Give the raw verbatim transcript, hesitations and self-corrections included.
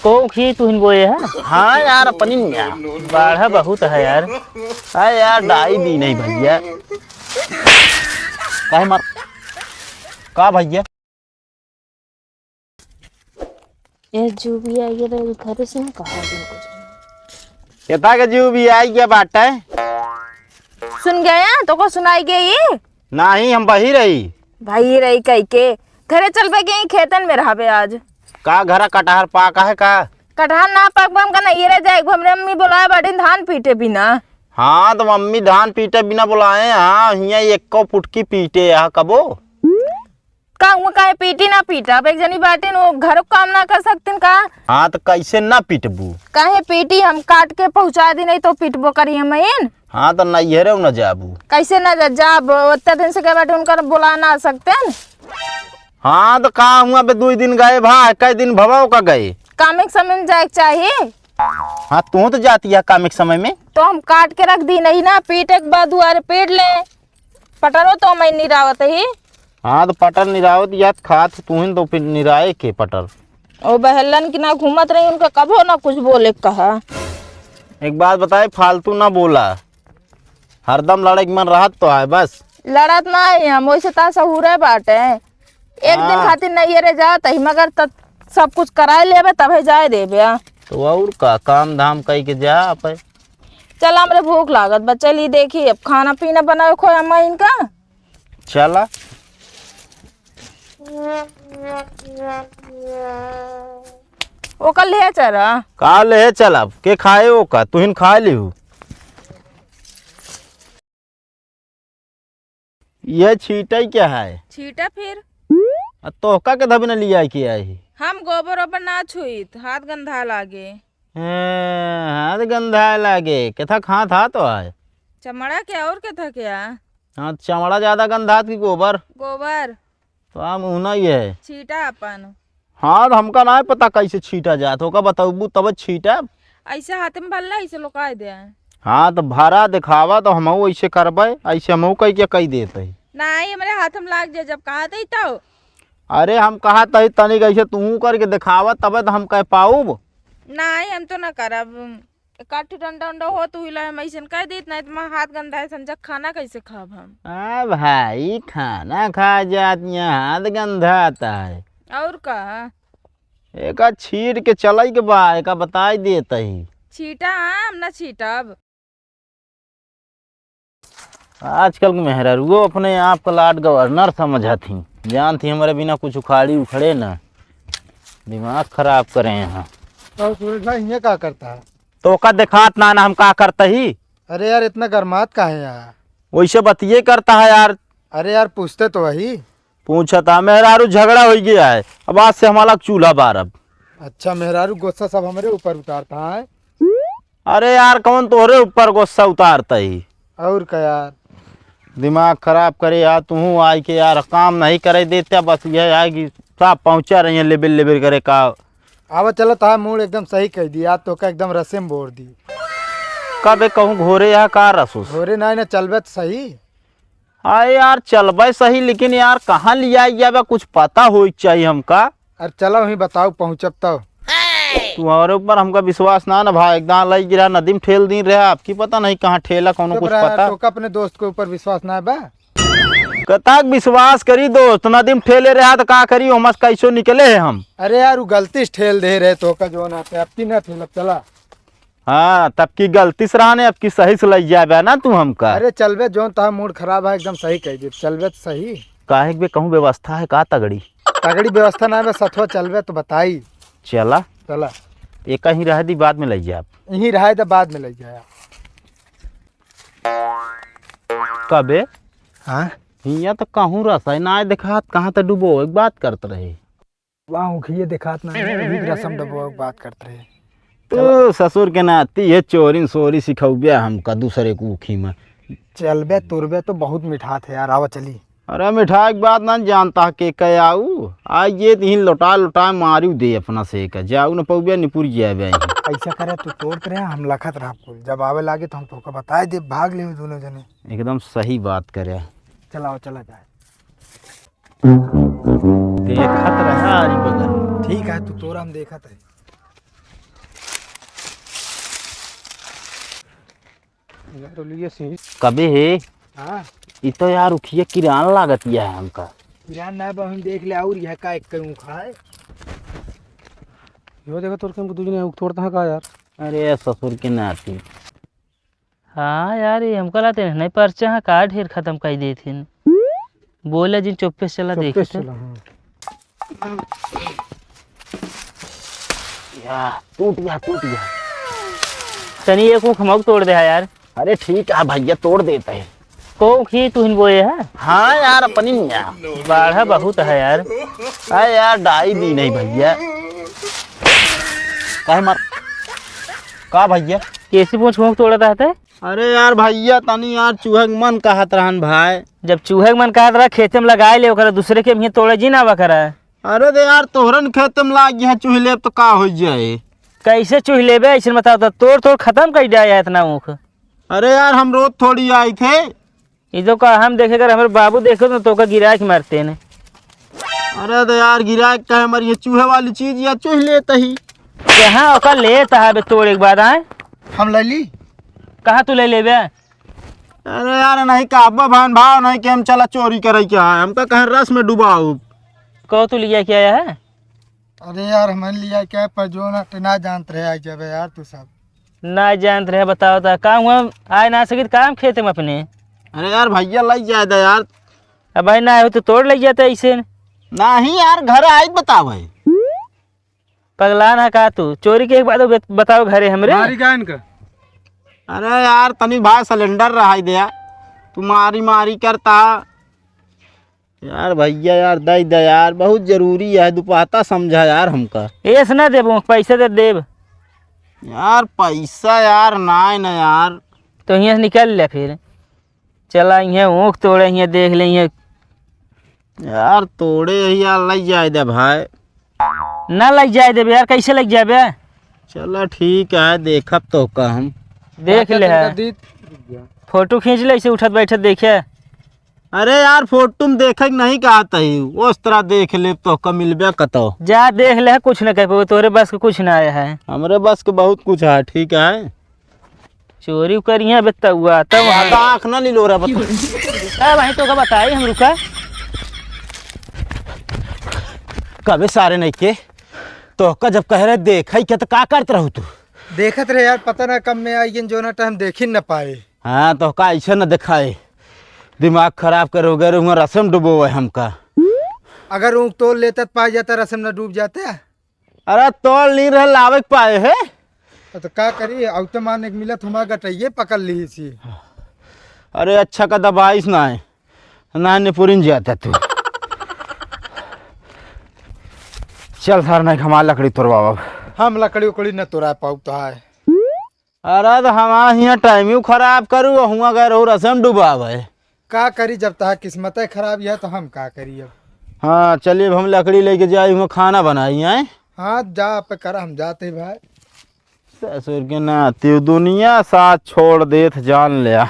एक्को ऊखी तुहिन बोए है? हाँ यार, अपनी न यार। बाढ़ा बहुत है यार। हाँ यार, डाई दी नहीं भैया। काहे मार, का भैया? ए, जो भी आई है, घर से ना कहा भी कुछ। केता के जो भी आई गया बाटे। सुन गया, तो को सुनाई गई? नाही, हम बही रही। भाई रही कही के घरे चलबे के खेतन में रहबे आज। का घरा कटहर पाका है का? कटहर ना पाक बा, हम का नैहरे जाए, हमरे मम्मी बोलाए बाटिन धान पीटे बिना। हाँ, तो मम्मी धान पीटे बिना बोलाए, हाँ, हियाँ एक्को फुटकी पीटे, यहाँ कबो। का हुआ, काहे पीटी ना पीटा? अब एक जनी बाटिन, वो घरो काम ना कर सकतिन का? हाँ, तो कैसे ना पीटबू? काहे पीटी, हम काट के पहुँचा दी, नहीं तो पीटबो करी हम इन। हाँ, तो नैहरे न जाबू। कैसे ना जा-, जाब? उतने दिन से कहे बाटे उनका बोला ना सकतिन। हाँ, तो का हुआ बे, दुई दिन गए भा, कई दिन भवा का गए? कामे के समय में जाए के चाही। हाँ, तू तो जाती है कामे के समय में। तो हम काट के रख दी नहीं ना, पीटे के बाद दुआरे पीट ले। पटरो तो मैं निरावत ही। हाँ, तो पटर निरावत याद खात तू ही तो फिर निराए के पटर। ओ बहलन की ना घूमत रही, उनका कबो ना कुछ बोले के कहा। एक बात बताए, फालतू ना बोला, हरदम लड़े के मन रहत तो है बस। लड़त ना है हम, वैसे ता सहूरे बाटे। एक दिन हाँ। खातिर नैहरे जात ही, मगर त सब कुछ कराए लेबे तबे जाए देबे। तो और का, काम धाम कई के जा आप। चल, हमरे भूख लागत बा, चली देखी अब खाना पीना बनावे खोए अम्मा इनका। चला। ओकर ले चला। का ले चलब? के खाए ओका? तुहिन खा लिहू। ये छींटई क्या है? छींटा फिर। आ तोहका के धबी न लिया के आई? हम गोबर ओबर ना छुईत, हाथ गंधा लागे। हैं, हाथ गंधाए लागे। केथा खात हा तो आए? चमड़ा के और केथा के आ? हाँ, चमड़ा ज्यादा गंधात की गोबर? गोबर। तो हम उना ही है। छींटा अपन। हाँ, तो हमका ना पता कैसे छींटा जात, ओका बतौबू तब छींटा। ऐसे हाथ में भरला, ऐसे लुकाए दे। हाँ, तो भरा दिखावा तो हमहू ऐसे करबे, ऐसे हमहू कह के कह देते। नहीं, हमरे हाथ में लाग जाए जब कहा थे तो। अरे, हम कहा तही तनिक ऐसे तूहू करके देखावा, तबे तो हम कह पाउब। नहीं, हम तो ना करब। एकाठ डंडा उंडा हो तू हिला, हम ऐसन कह देत, नहीं तो मैं हाथ गंदा है, संजक खाना कैसे खाब हम? आ भाई, खाना खा जात, यहाँ हाथ गंधाता है। और का? एका छीट के चलई के बा, एका बताई देत ही। छीटा, हम ना छीटब। आजकल के मेहरारुओ अपने आप का लॉर्ड गवर्नर समझत ही, जानत ही हमरे बिना कुछ उखाड़ी उखड़े ना, दिमाग खराब करे यहाँ। और सुरेश भाई, ये का करता है? तो का देखात ना, ना हम का करता ही? अरे यार, इतना गरमात का है यार? वैसे बतिये करता है यार। अरे यार, पूछते तो वही। पूछता, मेहरारू झगड़ा हो गया है, अब आज से हमारा चूल्हा बारब। अच्छा, मेहरारू गुस्सा सब हमरे ऊपर उतारता है। अरे यार, कौन तोहरे ऊपर गुस्सा उतारता ही? और का यार? दिमाग खराब करे यार, तू आई के यार काम नहीं करे देते, बस ये है कि साफ पहुँचा रही है लेबेल लेबेल करे का। आवा चला, तहार मूड एकदम सही कह दी, आज तो का एकदम रसे में बोर दी। कबे कहूँ घोरे यहाँ का रसोस? घोरे ना, ना चलबे तो सही। अरे यार, चलबे सही, लेकिन यार, कहाँ लिया जाबे, कुछ पता होई के चाहिए हमका। अरे चलो, वहीं बताओ, पहुँचब तब। तुम्हारे ऊपर हमका विश्वास ना, ना भाई, एक दान लई गिरा, नदी में ठेल दिन रहे, आपकी पता नहीं कहाँ ठेला, कौनो चुप कुछ रहा, पता। तोका अपने दोस्त के ऊपर विश्वास ना बा? कतक विश्वास करी दोस्त, नदी में ठेले रहा तो का करी, हमस कैसो निकले है हम। अरे यार, वो गलती से ठेल दे रहे, तोका जो ना थे, अब की ना ठेलब, चला। हाँ, तब की गलती से रहने, अब की सही से लई जाबे ना तू हमका। अरे चलबे, जौन तहार मूड खराब है, एकदम सही कह दे, चलबे तो सही। काहे के बे, कहूँ व्यवस्था है का तगड़ी? तगड़ी व्यवस्था ना है, बस सथवा चलबे तो बताई। चला। चला। एक ही रह दी, बाद में लई जाब। यहीं रहे तो बाद में लई जाया। कबे? हाँ? हियाँ तो कहूँ रस है, ना देखात, कहाँ तो डुबो, एक बात करत रहे। वाह, उखिये देखात ना है, अभी रसम डबो बात करत रहे। तू ससुर के नाती है, चोरिन सोरी सिखौबे हमका दूसरे के उखी में। चलबे तुरबे तो बहुत मिठात है यार, आवा चली। अरे मिठाई की बात ना जानता के कह आऊ, आ ये तीन लोटा लोटा मारू दे अपना से का, जाऊ न पौबे निपुर जाबे। ऐसा करे तू तोड़त रहे, हम लखत रहा कुल, जब आवे लागे तो हम तोका बताए दे, भाग ले दोनों जने। एकदम सही बात करे। चलाओ, चला जाए। देखत रहा आरी बगल। ठीक है, तू तोरा हम देखत है। यार, लिए सी। कबे है? हाँ। ई तो यार उखिया किरान लागत या है हमका। किरान ना बा, हम देख ले और यह का एक करूँ खाए। यो देखो तोर के हमको दूजने उख तोड़ता है का यार? अरे ससुर के नाती। हाँ यार, ये हमका लाते नहीं परचा है का ढेर खत्म कर देथिन। बोले जिन चुप्पे से चला चुप्पे देखी से तो। चला, हाँ। या, टूट गया, टूट गया। तनी एक ऊख मऊ तोड़ दे है यार। अरे ठीक है भैया, तोड़ देते हैं। को ऊखी तुहिन बोए है? हाँ यार, अपनी मियाँ। बाढ़ा बहुत है यार। अरे यार, डाई दी नहीं भैया। काहे मार? का भैया? कैसी पूछ मुँह तोड़त रहते? अरे यार भैया, तनी यार चूहे के मन कहत रहन भाई। जब चूहे के मन कहत रहा, खेते में लगाए ले, ओकरा दूसरे के मियाँ तोड़े जी ना बकरा। अरे दे यार, तोहरन खेते में लाग गया चूहे लेब तो का हो जाए? कैसे चूहे लेबे, ऐसे बताओ तो, तोड़ तोड़ खत्म कर दिया है इतना ऊख। अरे यार, हम रोज थोड़ी आई थे। ई तो का हम देखे, अगर हमरे बाबू देखे तो तोका गिरा के मारते ने। अरे तो यार, गिरा के कहे हमारी ये चूहे वाली चीज या चूहे लेते ही। कहाँ ओका लेता है बे तोड़ एक बार आए? हम ले ली। कहाँ तू ले लेबे? अरे यार, नहीं का अब्बा भान भाव नहीं कि हम चला चोरी करे के है, हम तो कहें रस में डुबाऊ। कहो तू लिया क्या है? अरे यार, हमन लिया क्या पर जो ना, ना जानत रहे, आ जाबे यार तू सब। ना जानत रहे, बताओ ता, का हुआ? आए ना सकित काम खेते में अपने। अरे यार, भैया लग जाए दा यार। अब भाई ना हो तो तोड़ लग जाता ऐसे। नहीं यार, घर आई बतावे। पगला ना का तू? चोरी के एक बात बत-, बताओ घरे हमरे। मारी का इनका? अरे यार, तनी भाई सिलेंडर रहाई दे यार। तू मारी मारी करता। यार भैया यार, दे दे यार, बहुत जरूरी है, दुपहता समझा यार हमका। एस ना देबो, पैसा दे देब। यार पैसा यार, नाय ना यार। तो हियाँ से निकल ले फिर। चला हियाँ ऊख तोड़े, हियाँ देख ले हियाँ। यार तोड़े ही यार, लग जाए दे भाई। ना लग जाए देबे यार, कैसे लग जाबे? चला ठीक है, देखब तो का हम। देख ले है। फोटो खींच ले, ऐसे उठत बैठत देखे। अरे यार, फोटो में देखे के नहीं कहत ही, उस तरह देख ले तो का मिलबे कतो। जा देख ले, कुछ न कह पाबो, तोरे बस के कुछ ना आया है। हमरे बस के बहुत कुछ है, ठीक है। चोरी करिहे बे तउआ, तब वहाँ का आँख ना लीलो रे बता। ए भाई, तो का बताई हम रुका। कबे सारे नहीं के, तो का जब कह रहे देखे के तो का करत रहू तू? देखत रहे यार, पता ना कब में आई गइन, जो ना टाइम देखी न पाए। हाँ, तो का ऐसे न दिखाए, दिमाग खराब कर हो गए, हुआ रसम डुबोए हमका। अगर ऊँख तोड़ लेता तो पाए जाता, रसम न डूब जाते। अरे तोड़ ली रहे, लावे के पाए है। तो का करी, अब तो माने के मिलत हमार गटइये पकड़ ली सी। अरे अच्छा का दबाइस ना है, ना निपुरिन जाता तू। चल सार नहीं हमार लकड़ी तोड़वावा। हम लकड़ी उकड़ी न तोड़ा पाऊ तो है। अरे तो हमार हियाँ टाइम ही खराब करू, हुआ गए रहू रसम डुबावे। का करी, जब तहार किस्मते खराब है तो हम का करी अब। हाँ चलिए, अब हम लकड़ी लेके जाई, हुआ खाना बनाई आए। हाँ जा पे कर, हम जाते भाई। ससुर के नाती दुनिया साथ छोड़ देत जान लिया।